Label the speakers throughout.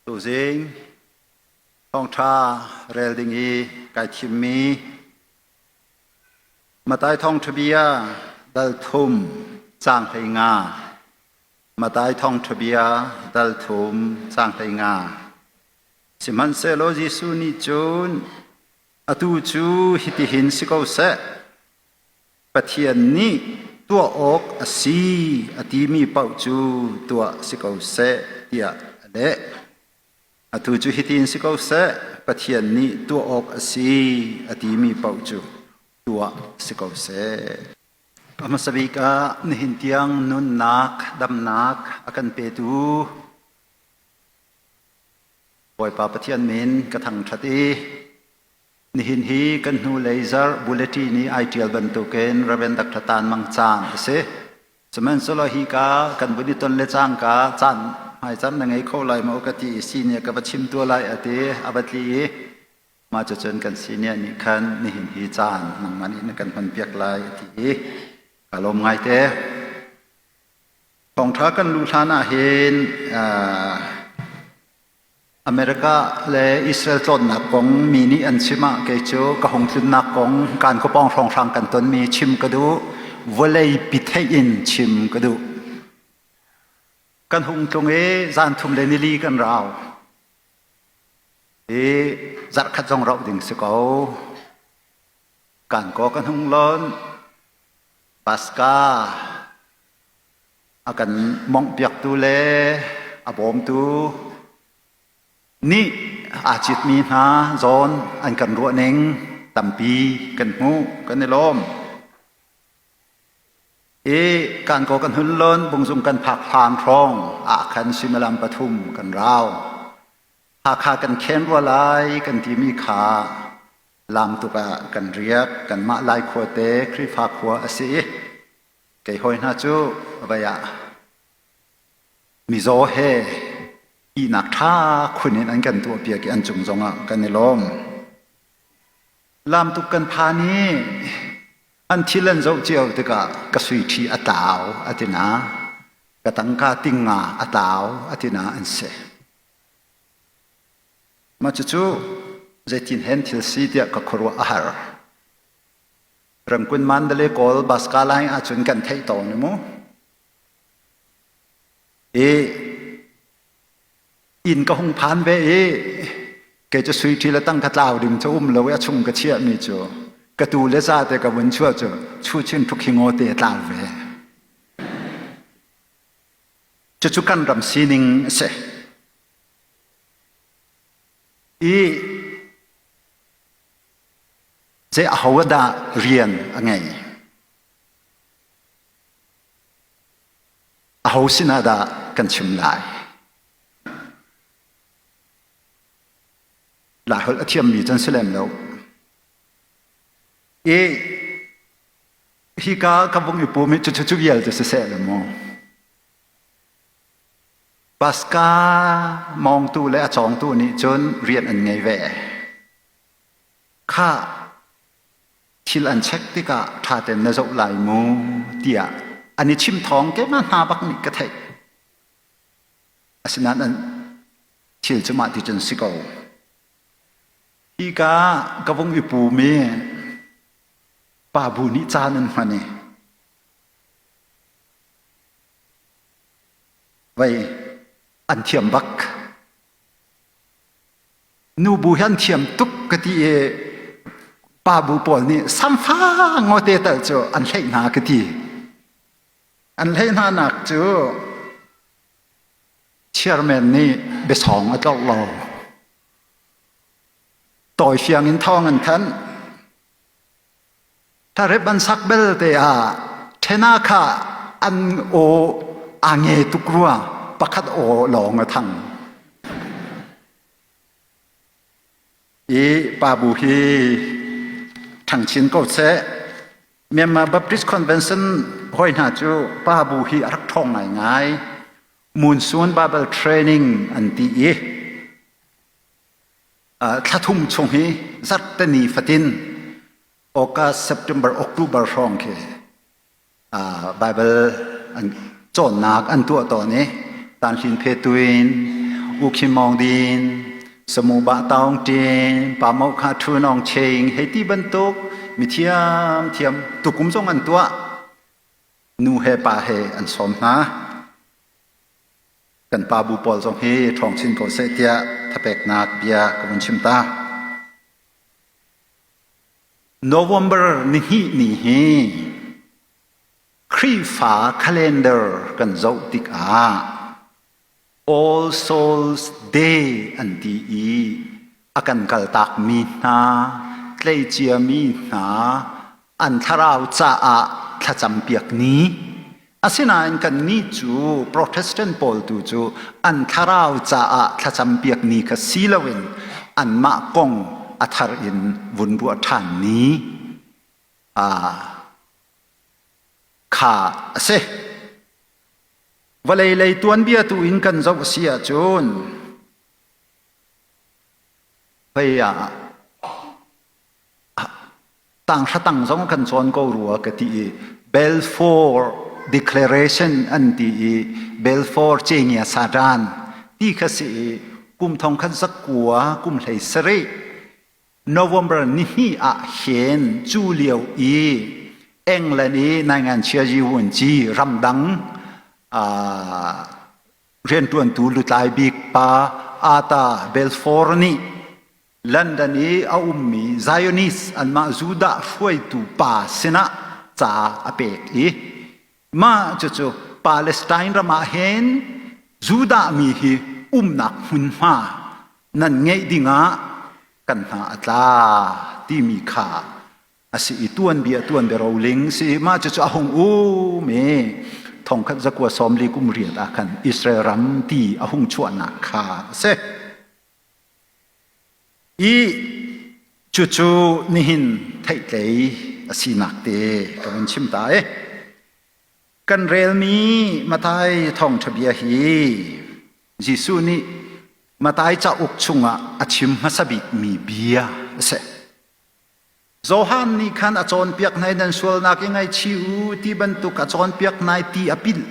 Speaker 1: Tuzing thawngṭha rel ding i kai thimmi Matai thawngṭha bia dal thum caang 15. Matai thawngṭha bia dal thum caang 15. Sihmanhsehlaw Jesuh nih cun atu cu hitihin si ko seh, Pathian nih tuah awk a si a timi paoh cu tuah si ko seh tiah a leh. Atu cu hitin si ko seh, Pathian nih tuah awk a si a timi paoh cu tuah si ko seh. A hmasa bik ah nihin tiang nunnak, damnak a kan petu Bawipa Pathian min ka thangṭhat i Nihin hi kan hnulei zarh bulletin i ai ṭial bantukin Rev. Dr. Tan Mang Caan a si. Sihmanhsehlaw hika kan vun i ton le cangka caan hmaizarh na ngei kho lai maw ka ti i senior ka va chim tua lai a ti, a va tli i mah cucun kan senior nih khan nihin hi caan nangmah nih na kan hmanpiak lai a ti i ka lawm ngaite. Thawngṭha kan luh hlan ah hin America le Israel tlawnnak kong mi nih an chim ah kei cu ka hung tlunnak kong kan khuapawng hrawnghrang kan tonmi chim ka duh. Vawlei pi theih in chim ka duh. Kan hung tlung i zan thum le nili kan rau. I zarhkhat zong rauh ding si ko. Kan kaw kan hung lon. Paska a kan monghpiaktu le a bawmtu nih aa citmi hna zawn an kan ruahning tampi kan hmuh, kan i lawm. I kan ko kan hun lon bungzung kan phak hlan hrawng ah khan suimilam pathum kan rau. Hakha kan khen rua lai kan timi kha lam tuk ah kan riak. Kanmah Lai khua te Khrihfa khua a si i Kei hawi hna cu vei ah mizaw he ihnak ṭha khun in an kan tuahpiak i an cung zongah kan i lawm. Lamtuk kan phan i an thil an zoh cio tikah ka sui ṭhi a tlau a ti na, ka tangka tingnga a tlau a ti na an si. Mah cucu zeitin hen thil si tiah ka khuaruah a har. Ramkun Mandalay Kawl Baska line ahcun kan theih tawn mu. I inn ka hung phan ve i kei cu sui ṭhi le tang ka tlau ding cu um lo i a chung ka chiahmi cu ka tu le za te ka vun chuah cu chu chin ṭhuk hi ngaw te a tlau ve. Cucu kan ram sining a si. I Zei aho dah rian a ngei? Aho sinah dah kan chim lai? Laiholh a thiammi can si lem lo. I hika ka vung i pum hi cu cu vialte siseh le maw? Paska mawngtu le a cawngtu nih cun rian an ngei ve. Khah, thil an check tikah ṭha tein na zoh lai mu tiah an i chim thawng keimah hna bak nih ka theih. Asinain an thil cu mah ti cun si ko. Hika ka vung i pum i pa bu nih caan an hman i vei an thiam bak. Nubu hi an thiam tuk ka ti i pa bu pawl nih samfa ngawte tal cu an hleih hna ka ti. An hleih hna nak cu chairman nih biasawng a tlorh lo. Tawi fiang in thawng an thanh. Tharep an sak belte ah ṭhena kha an aw aa nge tuk rua pakhat aw lawng a thang. I pa bu hi ṭhangchin ko seh. Myanmar Baptist Convention hoi hna cu pa bu hi a rak ṭhawng ngaingai. Monsoon Bible Training an ti i thla thum chung hi zarhteni fatin August, September, October hrawng khi Bible an cawnnak an tuah tawn i Tanhlin Phe Tuin, U Khin Mawng Din, Samu Ba Taung Ṭin, Pa Mo Kha Thu Nawng Ching hei ti bantuk mi thiamthiam tukum zong an tuah. Nu he pa he an sawm hna. Kan pa bu pawl zong hi ṭhawng chin ko seh tiah thapeknak bia ka vun chim ta. November nihnih ni hi Khrihfa calendar kan zoh tikah All Souls Day an ti i a kan kaltakmi hna, tleicia-mi hna an thlarau caah thlacampiak ni. Asinain kannih cu Protestant pawl tu cu an thlarau caah thlacampiak ni kha si loin anmah kong a thar in vun ruah ṭhan ni kha a si. Vawlei lei tuanbia tu in kan zoh a si ahcun hei ah tanghra tang zong kan cawn ko rua ka ti i Balfour Declaration an ti i Balfour Cengya Satan ti kha si i kum thong khat zakua kum hlei sarih November nihnih ah hin cu lio i England i Naingan Chiaji Wunci ramdang rianṭuantu lutlai bik pa Arthur Balfour nih London i a ummi Zionist anmah Judah hruaitu pa sinah ca a pek i mah cucu Palestine ram ah hin Judah mi hi umnak hmunhma nan ngeih dingah kan hna a tla timi kha a si i tuanbia tuanbia roling si i mah cucu a hung um i thongkhat zakua sawmli kum riat ah khan Israel ram ti a hung chuahnak kha a si. I cucu nihin theihtlei a sinak te ka vun chim ta i kan relmi Mathai thawngṭha bia hi Jesuh nih Mathai cauk chungah a chim hmasa bikmi bia a si. Johan nih khan a cawnpiak hna i nan sualnak i ngaihchih u ti bantuk a cawnpiak hna i ti a pilh.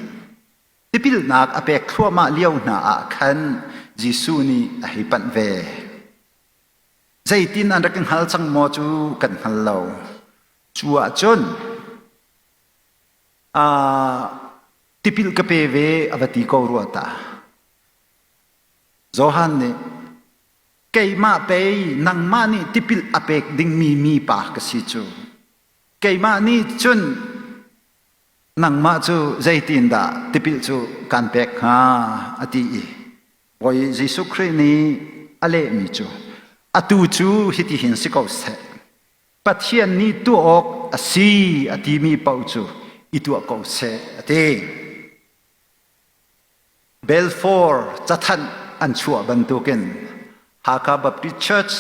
Speaker 1: Tipilnak a pek thluahmah lio hna ah khan Jesuh nih a hei panh ve. Zeitin an rak i hngal cang maw cu kan hngal lo. Cu ahcun tipil ka pe ve a va ti ko rua ta. Johan nih keimah pei nangmah nih tipil a pek dingmi mi pa ka si cu. Keimah nih cun nangmah cu zeitindah tipil cu kan pek hnga a ti i Bawi Jesuh Khrih nih a lehmi cu atu cu hitihin si ko seh Pathian nih tuah awk a si a timi paoh cu i tuah ko seh a ti. Balfour cathanh an chuah bantukin Hakha Baptist Church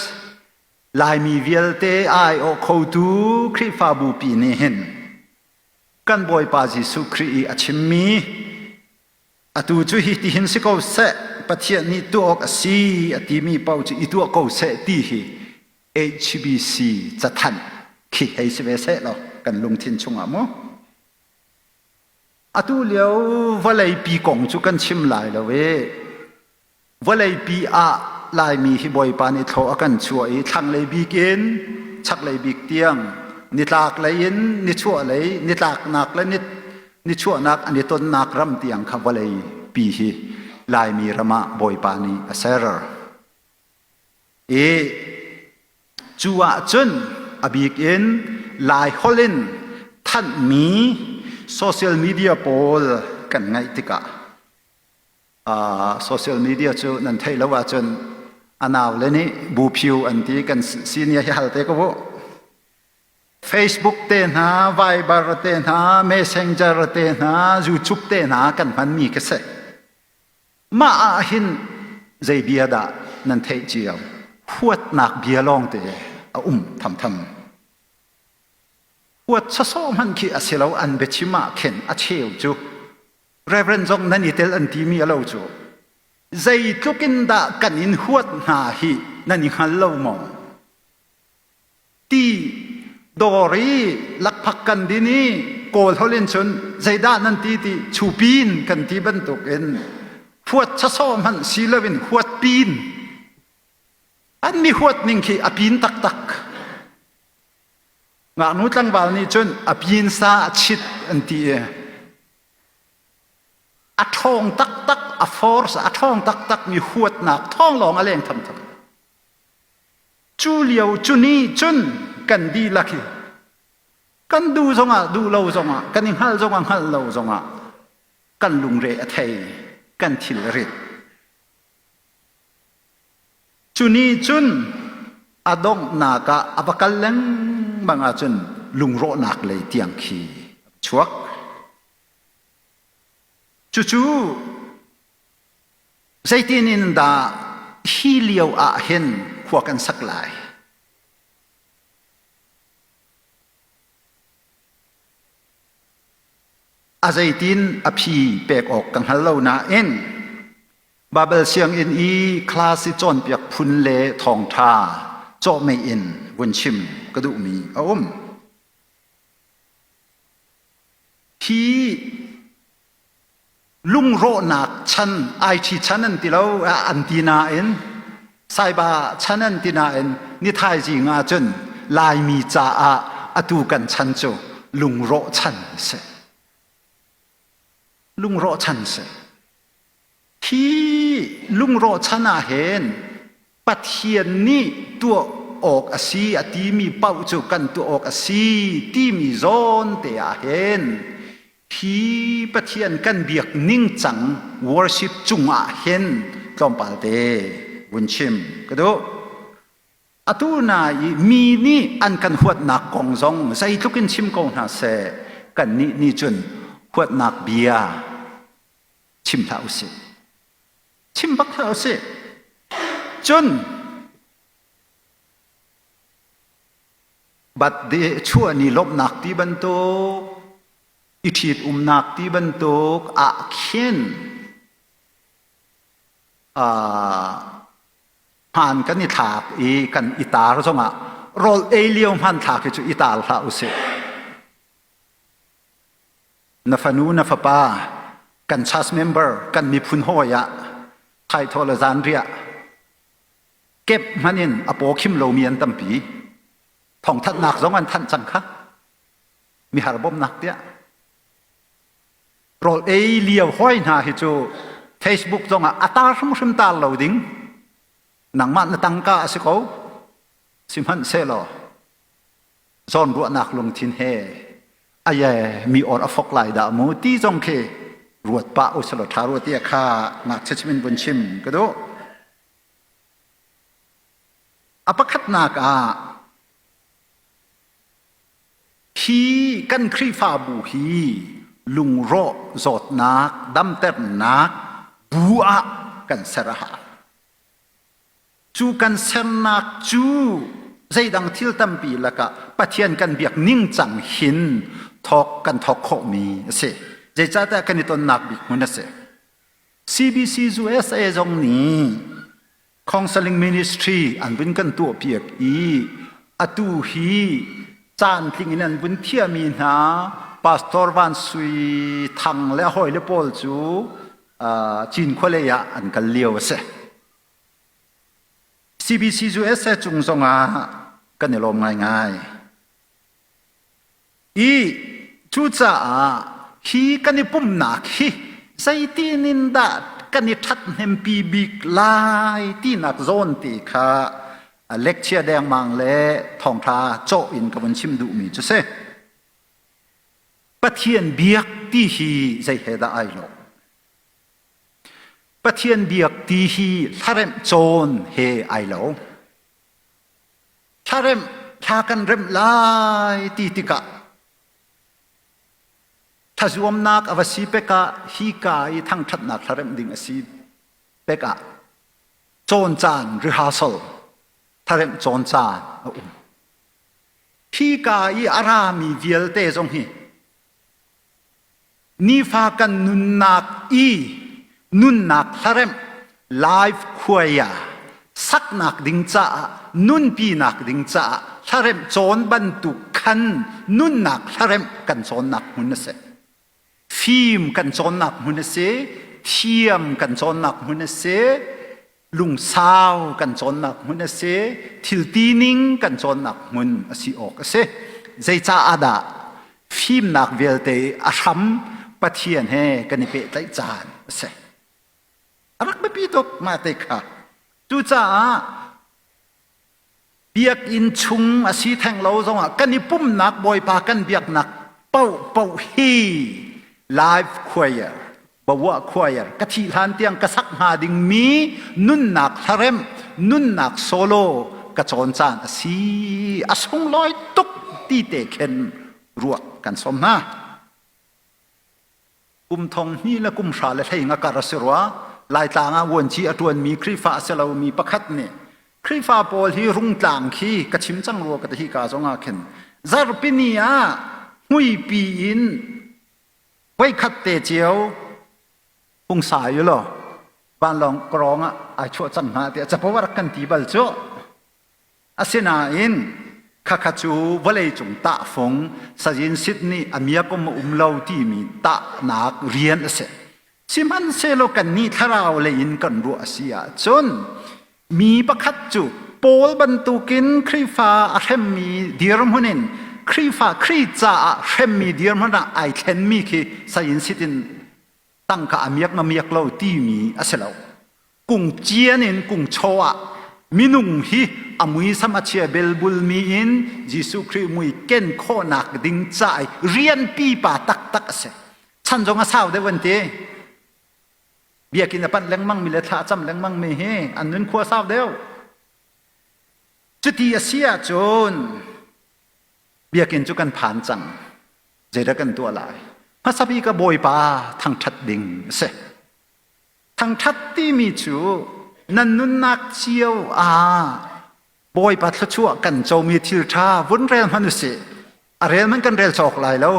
Speaker 1: Laimi vialte aiawh khotu Khrihfabu pi nih hin kan Bawipa Jesuh Khrih i a chimmi atu cu hi tihin si ko seh Pathian nih tuah awk a si a timi paoh cu i tuah ko seh ti hi HBC cathanh khi hei si ve seh law kan lungthin chungah mu Atu lio vawleipi kong cu kan chim lai lo i vawleipi ah Laimi hi Bawipa nih thlaw a kan chuah i thlanglei bik in chaklei bik tiang nitlak lei in nichuahlei nitlaknak le nichuahnak an i tonnak ram tiang kha vawleipi hi Laimi ram ah Bawipa nih a ser. I cu ahcun a bik in Laiholh in thanhmi social media pawl kan ngaih tikah social media cu nan theih lo ahcun a naule nih buphiu an ti kan senior hi hal te ko bu. Facebook te hna, Viber te hna, Messenger te hna, YouTube te hna kan hmanmi ka si. Mah ah hin zei bia dah nan theih cio? Huatnak bia lawngte a um thamtham. Huat sawsawh hmanh khi a si lo an biachim ah khin a cheu cu Reverend zong nan i tel an timi a lo cu. Zeitluk in dah kan in huat hna hi nan i hngal lo maw? Ti dawr i lakphak kan din i Kawl holh in cun zeidah nan ti ti chupin kan ti bantukin. Huat sawsawh hmanh si loin huat pin. An mi huat ning khi a pin taktak. Ngaknu tlangval nih cun a pin sa a chit an ti i a ṭhawng taktak, a force a ṭhawng taktak mi huatnak thawng lawng a leng thamtham. Cu lio cu ni cun kan dihlak hi kan duh zongah duh lo zongah kan i hngalh zongah hngalh lo zongah kan lungre a thei, kan thil a rit. Cu ni cun a donghnak ah a va kal lengmang ahcun lungrawhnak lei tiang khi a chuak. Cucu zeitin in dah hi lio ah hin khua kan sak lai? A zeitin a phi pek awk ka hngal lo nain Babel sianginn i class i cawnpiak phun le thawngṭha cawhmeh in vun chim ka duhmi a um. Hi lungrawhnak chan IT chan an ti lo an ti nain cyber chan an ti nain ni thaizing ah cun Laimi caah atu kan chan cu lungrawh chan si. Lungrawh chan si. Hi lungrawh chan ah hin Pathian nih tuah awk a si a timi paoh cu kan tuah awk a si timi zawn te ah hin hi Pathian kan biak ningcang worship cungah hin tlawmpal te vun chim ka duh. Atu na i mi nih an kan huatnak kong zong zeitluk in chim ko hna seh kannih nih cun huatnak bia chim hlah usih. Chim bak hlah usih. Cun birthday chuah ni lawmhnak ti bantuk i ṭhit umnak ti bantuk ah khin hmaan kan i thlak i kan i tar zongah rawl ei lio hmanthlak hi cu i tar hlah usih. Na fanu na fapa kan church member kan miphun hawi ah thaithawh le zanriah kep hmanh in a paw khim lomi an tampi. Thawngthanhnak zong an thanh cang kha. Mihar bawmhnak tiah. Rawl ei lio hoi hna hi cu Facebook zongah a tar hrimhrim tar lo ding. Nangmah na tangka a si ko. Sihmanhsehlaw zawnruahnak lungthin he aye mi or a fok lai dah mu ti zong khi ruat pah usalaw tha ruat ti kha ngakchia chim in vun chim ka duh. A pakhatnak ah hi kan Khrihfabu hi lungrawh zawtnak damternak bu ah kan ser a hau. Cu kan sernak cu zeidang thil tampi lakah Pathian kan biak ningcang hin thawk kan thawk khawhmi a si. Zeicahtiah kan i tonnak bik hmun a si. CBC USA zong nih counseling ministry an vun kan tuahpiak i atu hi caan tling in an vun thiahmi hna Pastor Van Sui Thang le a hawile pawl cu Cinkhua lei ah an kal lio a si. CBC USA cung zongah kan i lawm ngaingai. I cucaah hi kan i pumhnak hi zeitin in dah kan i ṭhathnempi bik lai tinak zawn ti kha lecture dengmang le thawngṭha cawh in ka vun chim duhmi cu si. Pathian biak ti hi zei he dah ai lawh? Pathian biak ti hi hlaremh cawn he ai lo. Hlaremh thla kan remh lai ti tikah thlazuamnak a va si pek ah hika i thangṭhatnak hlaremh ding a si pek ah cawn caan rehearsal hlaremh cawn caan a um. Hika i a rami vialte zong hi Nifa kan nunnak i nunnak hlaremh live khuaia saknak ding caah nunpinak ding caah hlaremh cawn bantuk khan nunnak hlaremh kan cawnnak hmun a si. Fim kan cawnnak hmun a si. Thiam kan cawnnak hmun a si. Lungsau kan cawnnak hmun a si. Thil tining kan cawnnak hmun a si awk a si. Zeicaah dah fimnak vialte a hram Pathian he kan i pehtlaih caan a si. A rak biapi tuk mah te kha. Cucaah biakinn chung a si theng lo zongah kan i pumnak Bawipa kan biaknak paohpaoh hi live choir bawa choir ka thih hlan tiang ka sak hnga dingmi nunnak hlaremh nunnak solo ka cawn caan a si a sunglawi tuk ti te khen ruah kan sawm hna. Kum thong hnih le kum hra le hlei nga kar a si rua. Laitlang ah vuanci a ṭuanmi Khrihfa a si lomi pakhat nih Khrihfa pawl hi Rungtlang khi ka chim cang rua ka ti hi ka zong ah khin zarhpini ah hmuipi in voikhat te cio pungsa u law vanlawng krawng ah ai chuah cang hnga tiah capo a rak kan ti bal cu. Asinain khakha cu vawleicung tahfung sazin sit nih a miakum a um lo timi tahnak rian a si. Sihmanhsehlaw kannih thlarau lei in kan ruah a si ahcun mi pakhat cu Paul bantukin Khrihfa a hremmi dirhmun in Khrihfa Khrih caah hremmi dirhmun ah ai thlenmi khi sayin sit in tangka a miak ma miak lo timi a si lo. Kung cian in kung chaw ah minung hi a muisam a chia belbulmi in Jesuh Khrih mui ken khawhnak ding ca i rian pipa taktak a si. Chan zong a sau deuh an ti. Biakinn a panh lengmang mi le thla a cam lengmang mi hi an nun khua sau deuh. Cuti a si ahcun biakinn cu kan phan cang. Zeidah kan tuah lai? Hmasa bik ah Bawipa thangṭhat ding a si. Thangṭhat timi cu nan nunnak cio ah Bawipa thluachuah kan comi thil ṭha vun rel hmanh usih. A rel hmanh kan rel cawk lai lo.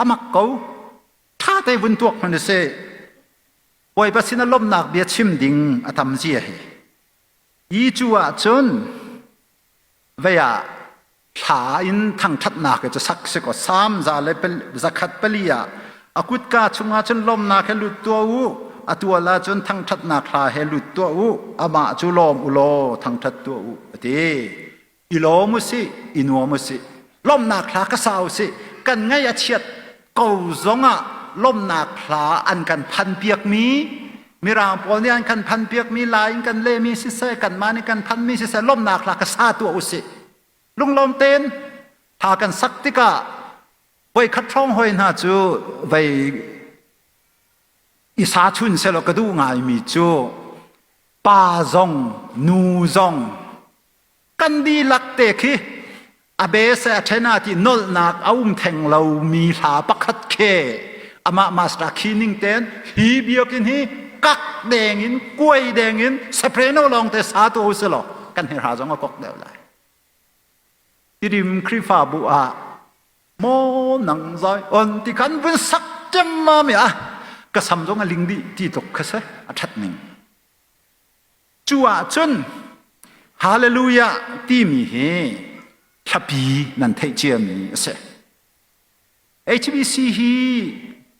Speaker 1: A mak ko. Ṭha te vun tuak hmanh usih. Bawipa sin ah lawmhnak bia chim ding a tam zia hi. Hi cu ahcun vei ah thla in thangṭhatnak hi cu sak si kaw Salm za le 104 ah a kutka chungah cun lawmnak he lut tuah u a tual ah cun thangṭhatnak hla he lut tuah u amah cu lawm u law thangṭhat tuah u a ti. I lawm u sih i nuam u sih lawmnak hla ka sa u sih kan ngaih a chiat ko zongah lawmnak hla an kan phanpiakmi Mirang pawl nih an kan phanpiakmi lai in kan lehmi siseh kanmah nih kan phanmi siseh lawmhnak hla ka sa tuah usih. Lunglawm tein hla kan sak tikah voikhat hrawng hoi hna cu vei i sa chun selaw ka duh ngaimi cu pa zong nu zong Kan dihlak te khi a bese a ṭhen ah ti nolhnak a um theng lomi hla pakhat khe amah master khi ning ten hi biakinn hi kak deng in kuai deng in soprano lawng te sa tu si law kan hi hra zong a kok deuh lai. Tidim Khrihfabu ah maw nang zai on ti kan vun sak ṭemmam i ah ka sam zong a ling dih ti tluk kha si a ṭhat ning. Cu ahcun Hallelujah timi hi thlapi nan theih ciami a si. HBC hi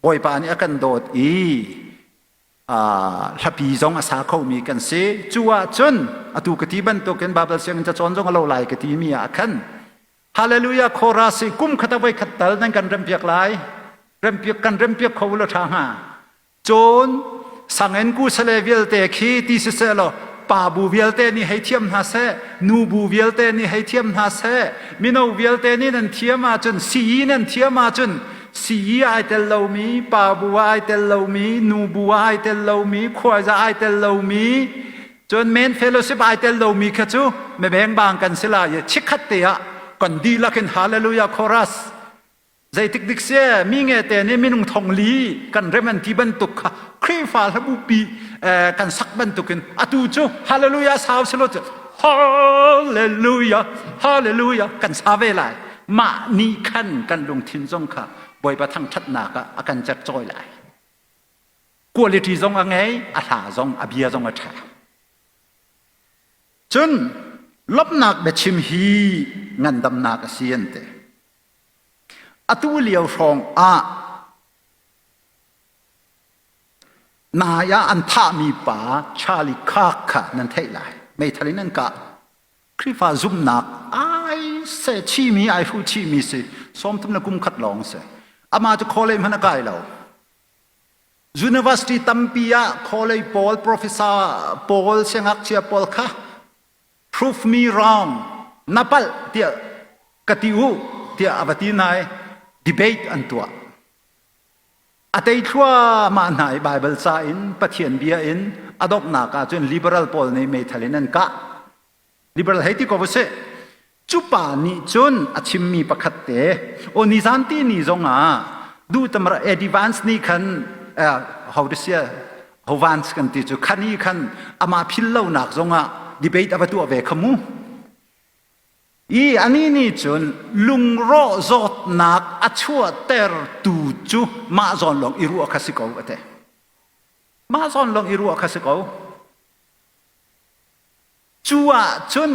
Speaker 1: Bawipa nih a kan dawt i hlapi zong a sa khomi kan si. Cu ahcun atu ka ti bantukin Bible sianginn cacawn zong a lo lai ka timi ah khan Hallelujah chorus hi kum khat a voi khat tal nan kan rempiak lai. Rempiak kan rempiak kho lo ṭha hnga. Cun sangin kusale vialte khi ti siseh law pa bu vialte nih hei thiam hna seh, nu bu vialte nih hei thiam hna seh, mino vialte nih nan thiam ahcun sii nan thiam ahcun sii ai tel lomi, pa bu ah ai tel lomi, nu bu ah ai tel lomi, khuaiza ai tel lomi, cun men fellowship ai tel lomi kha cu mebeng bang kan si lai i chikkhat te ah kan dihlak in hallelujah chorus Zeitik dik si mi nge te nih minung thong li kan rem an ti bantuk kha Khrihfa hlabupi kan sak bantukin atu cu hallelujah sau silo cu hallelujah hallelujah kan sa ve lai mah ni khan kan lungthin zong kha Bawipa thangṭhatnak ah a kan cercawi lai quality zong a ngei a hla zong a bia zong a ṭha cun lawmhnak biachim hi ngandamnak a si an ti Atu lio hrawng ah Nai ah an thahmi pa Charlie Kirk kha nan theih lai. Meithal in an kah. Khrihfa zumhnak ai se chimi ai hru chimi si 30 le kum khat lawng si. Amah cu college hmanh a kai lo. University tampi ah college pawl professor pawl siangngakchia pawl kha prove me wrong na palh tiah ka ti u tiah a va ti hna i debate an tuah. A tei thluahmah hna i Baibal ca in Pathian bia in a donghnak ah cun liberal pawl nih meithal in an kah. Liberal hei ti ko va sih. Cu pa nih cun a chimmi pakhat te, aw nizan ti ni zong ah duhtamra Eddie Vance nih khan uh, how to say ho Vance kan ti cu khani khan amah phil lonak zong ah debate a va tuah ve kha mu. I anih nih cun lungrawh zawtnak a chuahtertu cu mah zawn lawng i ruah kha si ko a ti. Mah zawn lawng i ruah kha si ko. Cu ah cun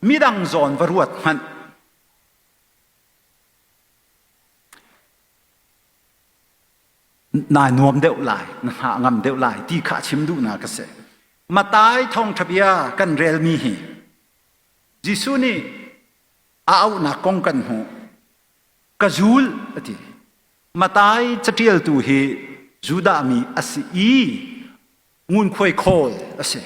Speaker 1: midang zawn va ruat hmanh. Nai nuam deuh lai, na hna ngam deuh lai ti kha a chim duhnak a si. Matai thawngṭha bia kan relmi hi Jesuh nih a auhnak kong kan hmuh. Ka zul a ti. Matai caṭialtu hi Judah mi a si i ngunkhuai khawl a si.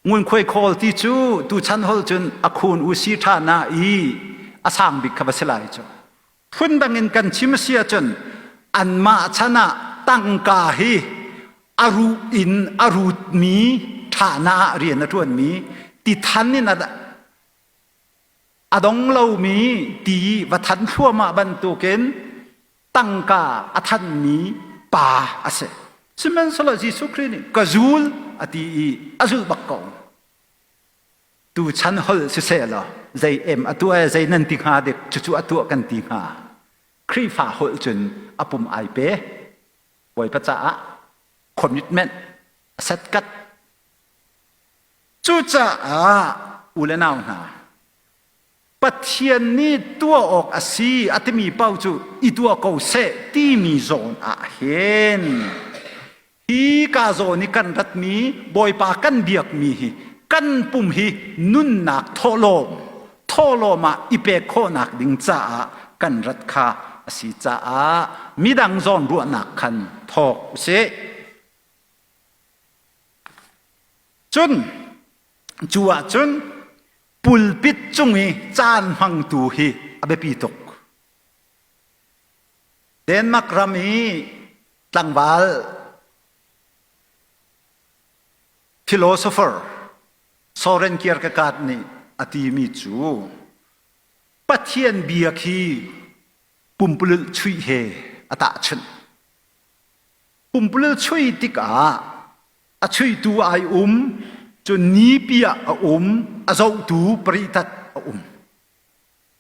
Speaker 1: Ngunkhuai khawl ti cu tuchan holh cun a khun u si ṭha na i a sang bik kha va si lai cu. Phundang in kan chim a si ahcun anmah chan ah tangka hi a ruh in a rutmi ṭhahna ah rian a ṭuanmi ti than in a dong lomi ti va than thluahmah bantukin tangka a thanmi pa a si. Sihmanhsehlaw Jesuh Khrih nih ka zul a ti i a zulh bak ko. Tuchan holh siseh law zei em a tuah zei nan ti hnga dek cucu a tuah kan ti hnga. Khrihfa holh cun a pum ai pe. Bawipa caah commitment a set kat. Cucaah u le nau hna Pathian nih tuah awk a si a timi paoh cu i tuah ko seh timi zawn ah hin hi ka zawn i kan ratmi Bawipa kan biakmi hi kan pum hi nunnak thawhlawm thawhlawm ah i pek khawhnak ding caah kan rat kha a si caah midang zawn ruahnak khan thawk usih. Cun cu ahcun pulpit cung i caan hmangtu hi a biapi tuk. Denmark ram i tlangval philosopher Soren Kierkegaard nih a timi cu Pathian bia khi pumpululh chuih he a tahchunh. Pumpululh chuih tikah a chuihtu ai um, cun nipi ah a um, a zohtu paritat a um.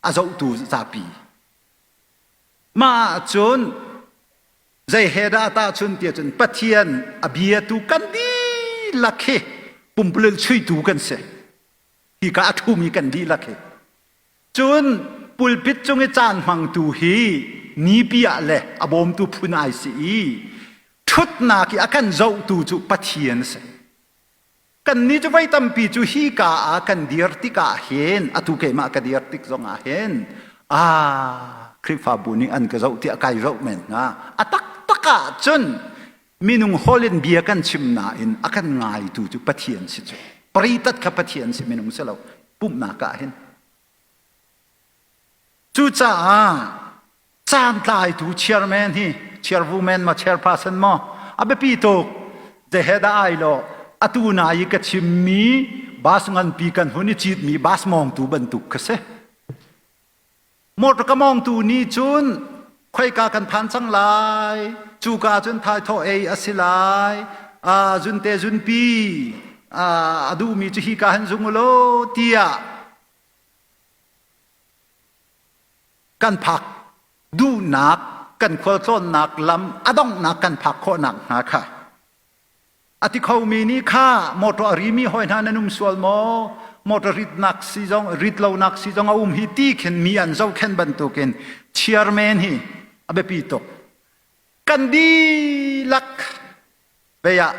Speaker 1: A zohtu zapi. Mah ahcun zei he dah tahchun tiah cun Pathian a biatu kan dihlak hi pumpululh chuihtu kan si. Hika a ṭhumi kan dihlak hi. Cun pulpit cung i caan hmangtu hi nipi ah le a bawmtu phun ai si i ṭhutnak i a kan zohtu cu Pathian a si. Kannih cu voi tampi cu hika ah kan dir tikah hin atu keimah ka dir tik zongah hin ah Khrihfabu nih an ka zoh tiah kai zoh men hnga. A taktak ah cun minung holh in bia kan chim nain a kan ngaitu cu Pathian si cu. Paritat kha Pathian si minung si lo pumhnak ah hin. Cucaah caantlaitu chairman hi chairwoman maw chairperson maw a biapi tuk zehe dah ai lo atu na i ka chimmi bus nganpi kan hun i citmi bus mawngtu bantuk kha si motor ka mawngtu nih cun khoika kan phan cang lai cuka cun thaithawh ei a si lai zunte zunpi a duhmi cu hika han zung u law tiah kan phak duhnak kan khualtlawnnak lam a donghnak kan phak khawhnak hnga kha a ti khomi nih kha motor a rimi hawi hna nan um sual maw motor ritnak si zong rit lonak si zong a um hi ti khin mi an zohkhen bantukin chairman hi a biapi tuk kan dihlak. Vei ah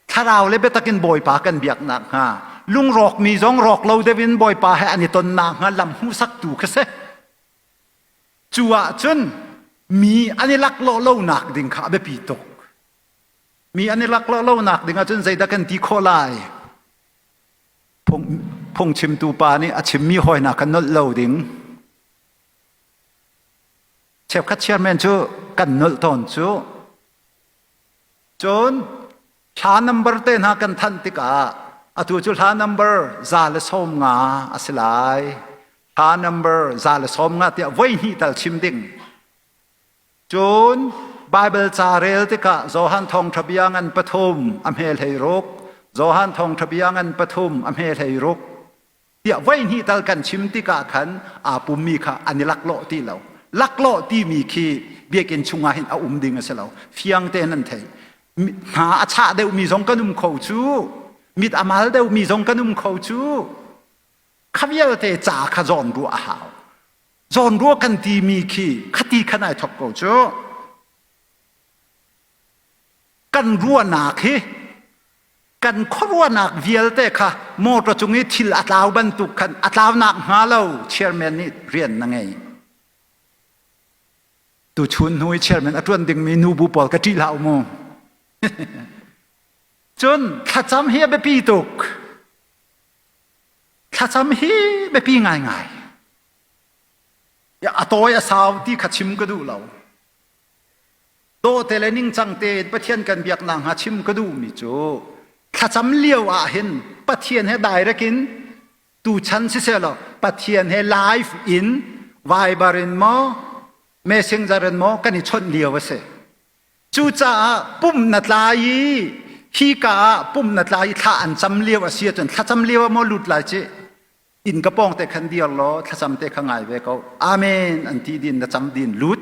Speaker 1: thlarau le biatak in Bawipa kan biaknak hnga lungrawkmi zong rawk lo deuh in Bawipa he an i tonnak hnga lam hmuhsaktu kha si. Cu ahcun mi an i laklawh lonak ding kha a biapi tuk. Mi an i laklawh lonak ding ahcun zeidah kan ti khawh lai? Phung, phungchimtu pa nih a chimmi hawi hna kha nolh lo ding. Cheukhat chairman cu kan nolh tawn cu. Cun hla number te hna kan thanh tikah atu cu hla number 150 a si lai. Hla number 150 tiah voi hnih tal chim ding. Cun Baibal ca rel tikah Johan Thawngṭha bia ngan pathum a hme hlei ruk, Johan Thawngṭha bia ngan pathum a hme hlei ruk tiah voi hnih tal kan chim tikah khan aa pummi kha an i laklawh ti lo. Laklawh timi khi biakinn chungah hin a um ding a si lo. Fiang tein an thei. Hna a chah deuhmi zong kan um kho cu. Mit a mal deuhmi zong kan um kho cu. Kha vialte ca kha zawn ruah a hau. Zawn ruah kan timi khi khati khan ai thok ko cu. Kan ruahnak hi kan khuaruahnak vialte kha motor cung i thil a tlau bantuk khan a tlaunak hnga lo chairman nih rian na ngei. Tuchun hnu i chairman a ṭuan dingmi nubu pawl ka ṭih hlah u mu. Cun thlacam hi a biapi tuk. Thlacam hi biapi ngaingai. A tawi a sau ti kha chim ka duh lo. Dawhte le ningcang tein Pathian kan biaknak hnga chim ka duhmi cu thlacam lio ah hin Pathian he direct in tuchan sisehlaw Pathian he live in Viber in maw Messenger in maw kan i chawnh lio a si. Cucaah pum na tlai i hika ah pum na tlai i thla an cam lio a si ahcun thlacam lio ah maw lut lai ci inn ka pawng te khan dir law thlacam te kha ngai ve ko amen an ti din na cam din lut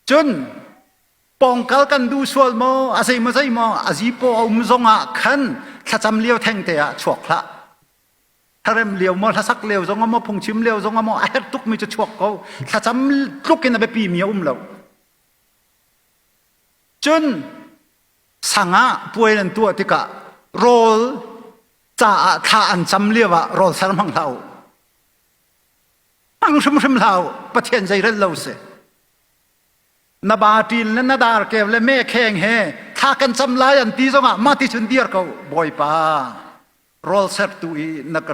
Speaker 1: cun pawngkal kan duh sual maw a zei maw zei maw a zipaw a um zong ah khan thlacam lio theng te ah chuak hlah thlarem lio maw hlasak lio zong ah maw phungchim lio zong ah maw a herh tuk mi cu chuak ko thlacam tluk in a biapi mi a um lo cun sang ah puai nan tuah tikah rawl caah thla an cam lio ah rawl ser hmang hlah u hmang hrimhrim hlah u Pathian zeirel lo si na baṭil le na darkev le me kheng he thla kan cam lai an ti zongah mah ti cun dir ko Bawipa rawl sertu i na ka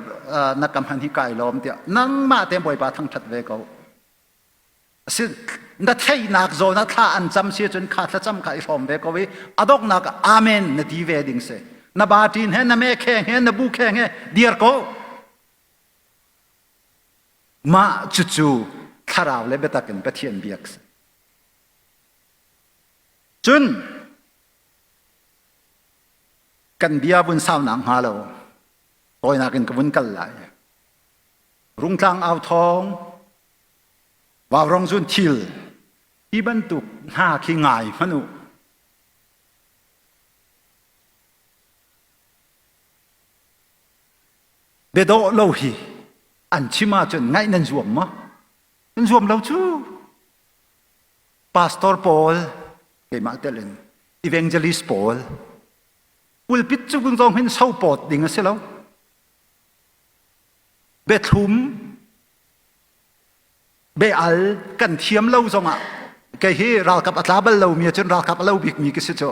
Speaker 1: na ka hman hi kai lawm tiah nangmah te Bawipa thangṭhat ve ko si na theihnak zawn ah thla an cam si cun kha thlacam kha i hrawm ve ko i a donghnak amen na ti ve ding si na baṭin he na me kheng he na bu kheng he dir ko mah cucu thlarau le biatak in Pathian biak si cun kan bia vun saunak hnga lo tawinak in ka vun kal lai rungtlang au thawng Vaurong zun thil hi bantuk hna khi ngai hmanh u. Biadawh lo hi an chim ahcun ngaih nan zuam maw? Nan zuam lo cu. Pastor pawl, keimah tel in, evangelist pawl, pulpit cu zong hin sopawt ding a si lo. Biathlum Be-al kan thiam lo zongah kei hi ralkap a tla bal lomi ahcun ralkap a lo bikmi ka si cu.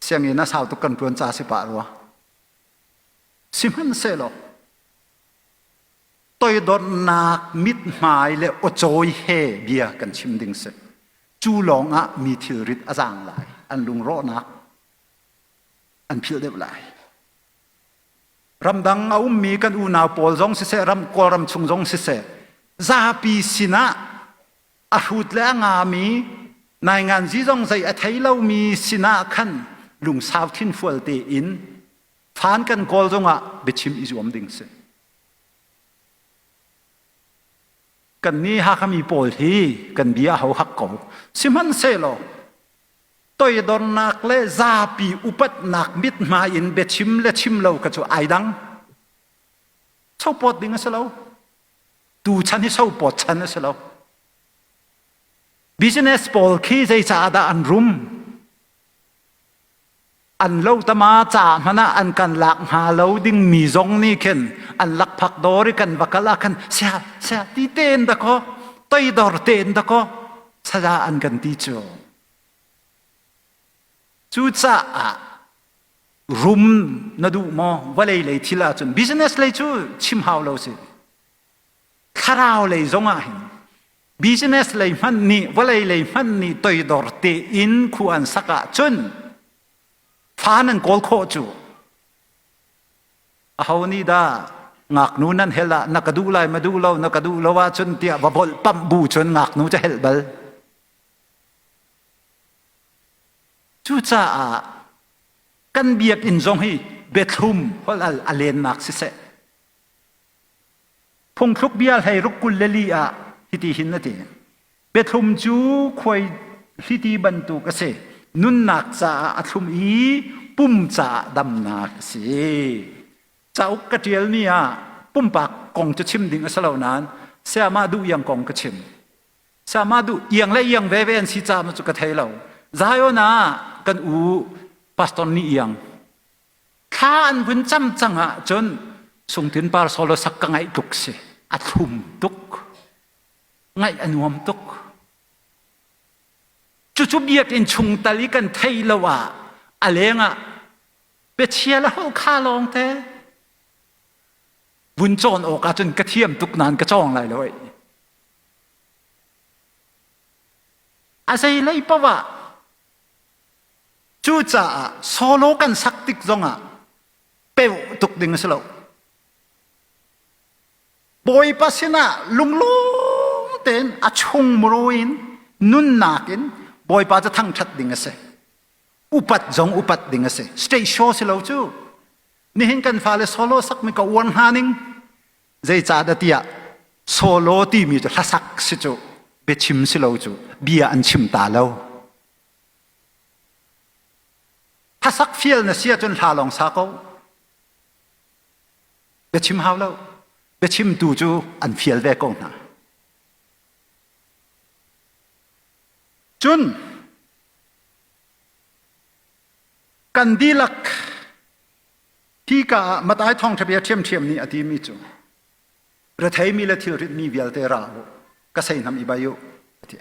Speaker 1: Sianginn a sau tuk kan ṭuan ca si pah rua. Sihmanhsehlaw toidornak mithmai le awcawi he bia kan chim ding si. Cu lawngah mi thilrit a zaang lai, an lungrawhnak an philh deuh lai. Ramdang a ummi kan unau pawl zong siseh, ram Kawlram chung zong siseh, zapi sinah a hrut le a ngami nainganzi zong zei a thei lomi sinah khan lungsau thinfual tein fan kan kawl zongah biachim i zuam ding si. Kan nih Hakha pawl hi kan bia a ho hak ko. Sihmanhsehlaw toidornak le zapi upatnak mithmai in biachim le chim lo ka cu ai dang. Sopawt ding a si lo. Tu chan hi sopawt chan a si lo. Business pawl khi zeicah dah an rum? An lo tama ca hmanh ah an kan lak hnga lo dingmi zong nih khin an lakphak dawr i kan va kal ah khan sia sia ti tein dakaw toidor tein dakaw saya an kan ti cu. Cucaah rum na duh maw vawlei lei thil ahcun business lei cu chim hau lo si. Thlarau lei zong ah hin business lei hmanh nih vawlei lei hmanh nih toidor tein khu an sak ahcun fa nan kawl khawh cu. Aho nih dah ngaknu nan hel ah na ka duh lai ma duh lo na ka duh lo ahcun tiah va volh pamh bu cun ngaknu cu helh bal. Cucaah kan biakinn zong hi biathlum holh al a lennak siseh. Phungthluk bia hlei ruk 24 ah hiti hin a ti. Biathlum cu khuai hliti bantuk a si. Nunnak caah a thlum i pum caah damnak a si. Cauk ka ṭialmi ah pumpak kong cu chim ding a si lo nain sayamah duh iang kong ka chim. Sama duh iang le iang veve an si ca cu ka thei lo. Zion ah kan u pastor nih iang thla an vun cam cang ah cun sungtin par solo sak ka ngaih tuk si a thlum tuk ngaih a nuam tuk cucu biakinn chung tal i kan thei lo ah a leng ah biachia le ho kha lawng te vun cawn awk ah cun ka thiam tuk nain ka cawng lai lo ei A zeilei paoh ah cucaah solo kan sak tik zongah peuh tuk ding a si lo. Bawipa sinah lunglawm tein a chung muru in nunnak in Bawipa cu thangṭhat ding a si. Upat zong upat ding a si. Stage show si lo cu. Nihin kan fale solo sakmi ka uar hna ning Zeicahdah tiah solo timi cu hlasak si cu biachim si lo cu bia an chim ta lo. Hlasak fial na si ahcun hla lawng sa ko. Biachim hau lo. Biachimtu cu an fial ve ko hna. Cun kan dihlak Hika ah Matai thawngṭha bia ṭhiamṭhiam nih a timi cu retheimi le thilritmi vialte ra u, ka seihnam i bai u, a ti.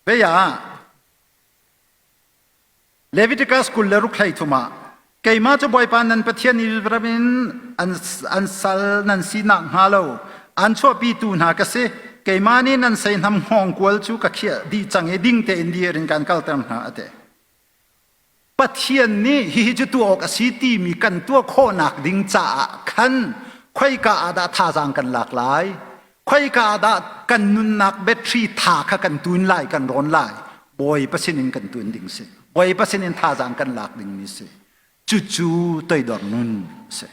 Speaker 1: Vei ah Leviticus 23 ah keimah cu Bawipa nan Pathian Israel in an sal nan si nakhnga lo an chuahpitu hna ka si. Keimah nih nan seihnam hngawngkual cu ka khiah dih cang i ding tein dir in kan kalter hna, a ti. Pathian nih hihi cu tuah awk a si timi kan tuah khawhnak ding caah khan khoika ah dah thazaang kan lak lai? Khoika ah dah kan nunnak battery tha kha kan tun lai, kan rawn lai? Bawipa sinin kan tun ding si. Bawipa sinin thazaang kan lak dingmi si. Cucu toidor nun a si.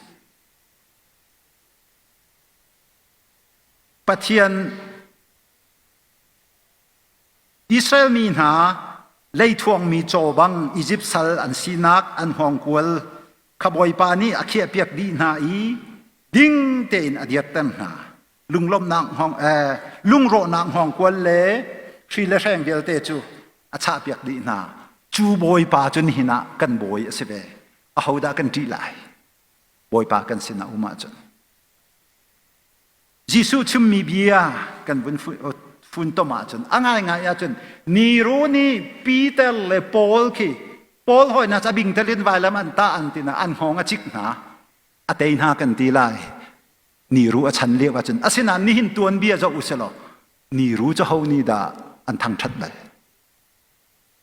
Speaker 1: Pathian Israel mi hna leithuangmi caw bang Izipt sal an sinak an hngawngkual kha Bawipa nih a khiahpiak dih hna i ding tein a dirter hna. Lunglawmhnak hngawng lungrawhnak hngawngkual le hri le hreng vialte cu a chahpiak dih hna. Cu Bawipa cu nihin ah kan bawi a si ve. Ahodah kan ṭih lai? Bawipa kan sinah um ahcun. Jesuh chimmi bia kan vun funtom ahcun a ngaingai ahcun Nero nih Peter le Paul khi Paul hawi hna cu a bingtel in vailam an tah an ti na an hngawng a cik hna a tei hna kan ti lai Niru a chan lio ahcun asinain nihin tuanbia zoh u silaw Niru cu ho nih dah an thangṭhat bal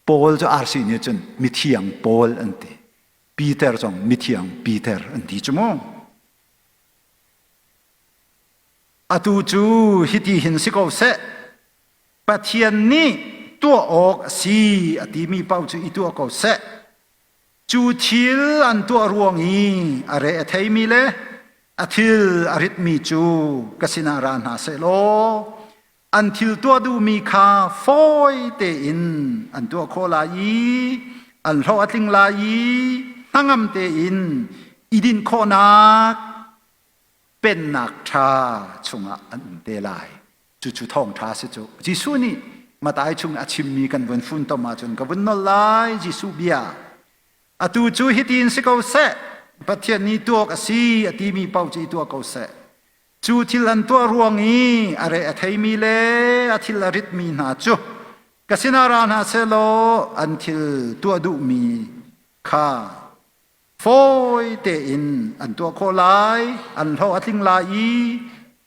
Speaker 1: Paul cu RC nih cun mithiang Paul an ti Peter zong mithiang Peter an ti cu mu Atu cu hiti hin si ko seh, Pathian nih tuah awk a si a timi paoh cu i tuah ko seh. Cu thil an tuah ruang i a re a theimi le a thil a ritmi cu ka sinah ra hna seh law an thil tuah duhmi kha fawi tein an tuah khawh lai i an hlawh a tling lai i hnangam tein i dinh khawhnak pennak ṭha chungah an um te lai. Cucu thawngṭha si cu. Jesuh nih Matai chung a chimmi kan vun funtom ahcun ka vun nol lai Jesuh bia. Atu cu hitin si ko seh, Pathian nih tuak a si a timi paoh cu i tuah ko seh. Cu thil an tuah ruang i a re a theimi le a thil a ritmi hna cu ka sinah ra hna sehlaw an thil tuah duhmi kha fawi tein an tuah khawh lai, an hlawh a tling lai i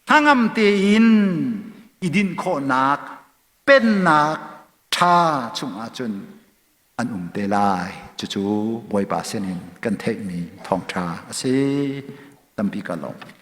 Speaker 1: hnangam tein i dinh khawhnak pennak ṭha chungah cun an um te lai. Cucu Bawipa sinin kan theihmi thawngṭha a si. Tampi ka lawm.